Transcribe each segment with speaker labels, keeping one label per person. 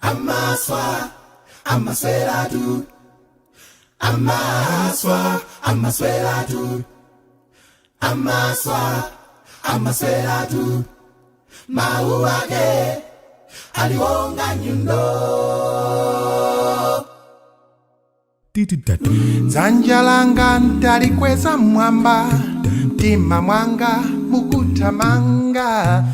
Speaker 1: Amaswa, amasweratu. Amaswa, amasweratu. Amaswa, amasweratu. Mau ake aliwonga nyundo.
Speaker 2: Dzanja langa ndalikweza mwamba, mtima mwanga mukuthamanga.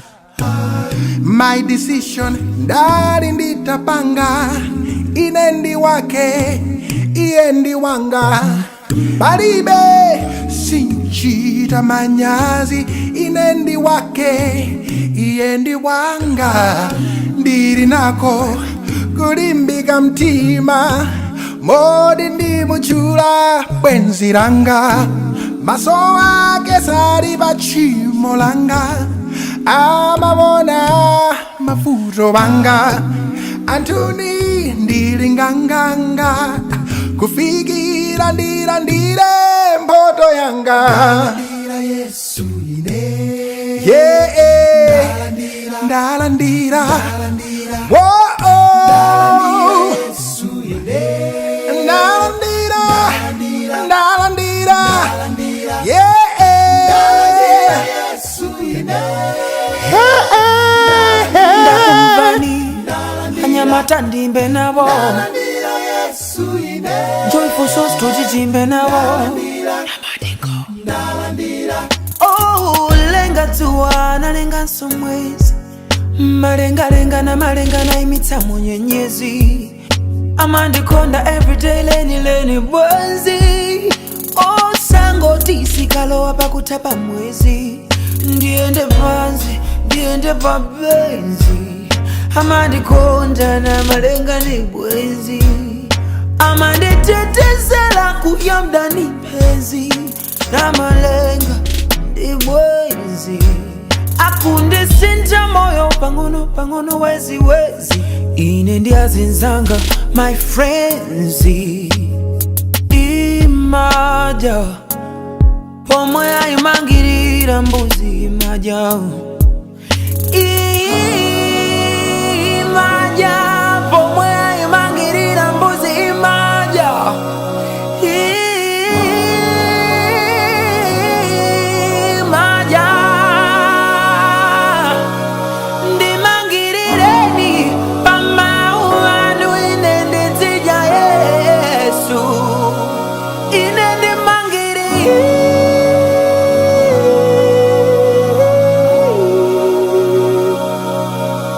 Speaker 2: My decision ndali nditapanga, ine ndi wake, iye ndi wanga. Palibe sinchita manyazi, ine ndi wake, iye ndi wanga. Ndili nako kulimbika mtima, modi ndimutchula bwenzi langa. Maso ake sali pa tchimo langa, amabona mavuto wanga. Anthuni ndili nganganga, kufikira ndilandire mphotho yanga.
Speaker 1: Ndalandira Yesu ine.
Speaker 2: Yeah, ndalandira. Whoa.
Speaker 1: Yesu ine.
Speaker 2: Ndalandira, ndalandira. Yeah.
Speaker 1: Yesu ine.
Speaker 3: Ndakumvani anyamata, ndimbe nabo.
Speaker 1: Ndalandira Yesu ine.
Speaker 3: Joyful Source, tuchichimbe nabo.
Speaker 1: Ndalandira.
Speaker 3: Oh, lenga dzuwa, nalenga mwezi, malengalenga na malenga naimitsa munyenyezi. Amandikonda everyday, leni leni bwenzi. Osangoti sikalowa pakutapa mwezi, ndiende pansi, ndiende pabenzi. Amandikonda na malenga ni bwenzi, amanditetezela kuyamdani penzi na malenga ndi bwenzi. Akundisinja moyo pang'ono pang'ono, wezi wezi. Ine ndi azinzanga, my friends, imaja pomwe ayimangirira mbuzi imaja.